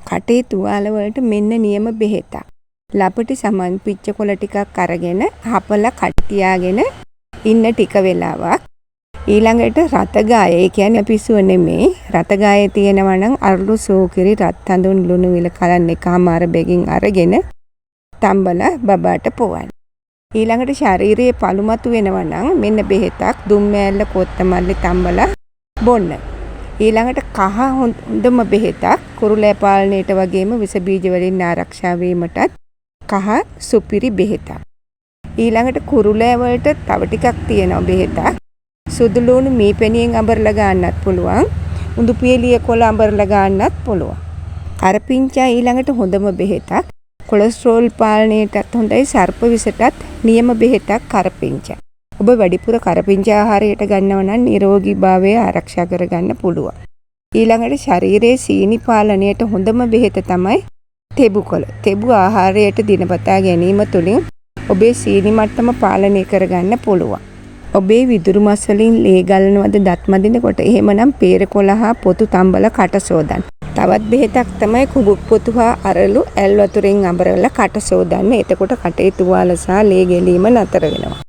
කටේ තුවාල වලට මෙන්න නියම බෙහෙතක්. ලපටි සමන් පිච්ච කොළ ටිකක් අරගෙන හපලා කට තියාගෙන ඉන්න ටික වෙලාවක්. ඊළඟට රතගාය, ඒ කියන්නේ පිස්සුව නෙමෙයි, රතගායේ තියෙනවා නම් අරලු, සෝකිරි, රත් හඳුන්, ලුණු විල කලන් එකහමාර බැගින් අරගෙන තම්බලා බබාට පොවන්න. ඊළඟට ශරීරයේ පළු මතු වෙනවා නම් මෙන්න බෙහෙතක්, දුම් මෑල්ල කොත්තමල්ලි තම්බලා බොන්න. ඊළඟට කහ හොඳම බෙහෙතක්. කුරුලෑ පාලනයට වගේම විස බීජ වලින් ආරක්ෂා වීමටත් කහ සුපිරි බෙහෙතක්. ඊළඟට කුරුලෑ වලට තව ටිකක් තියෙනවා බෙහෙතක්. සුදු ලූණු මී පැණියෙන් අඹරලා ගන්නත් පුළුවන්. උඳුපියලිය කොළ අඹරලා ගන්නත් පුළුවන්. කරපිංචා ඊළඟට හොඳම බෙහෙතක්. කොලෙස්ටරෝල් පාලනයටත් හොඳයි, සර්ප විසටත් නියම බෙහෙතක් කරපිංචා. ඔබ වැඩිපුර කරපිංචා ආහාරයට ගන්නව නම් නිරෝගීභාවය ආරක්ෂා කරගන්න පුළුවන්. ඊළඟට ශරීරයේ සීනි පාලනයට හොඳම බෙහෙත තමයි තෙබු කොළ. තෙබු ආහාරයට දිනපතා ගැනීම තුළින් ඔබේ සීනි මට්ටම පාලනය කරගන්න පුළුවන්. ඔබේ විදුරු මස් වලින් ලේ ගලනවද දත් මදිනකොට? එහෙමනම් පේර කොළ හා පොතු තම්බලා කට සෝදන්න. තවත් බෙහෙතක් තමයි කුඹුක් පොතු හා අරලු ඇල් වතුරෙන් අඹරලා කට සෝදන්න. එතකොට කටේ තුවාල සහ ලේ ගැලීම නතර වෙනවා.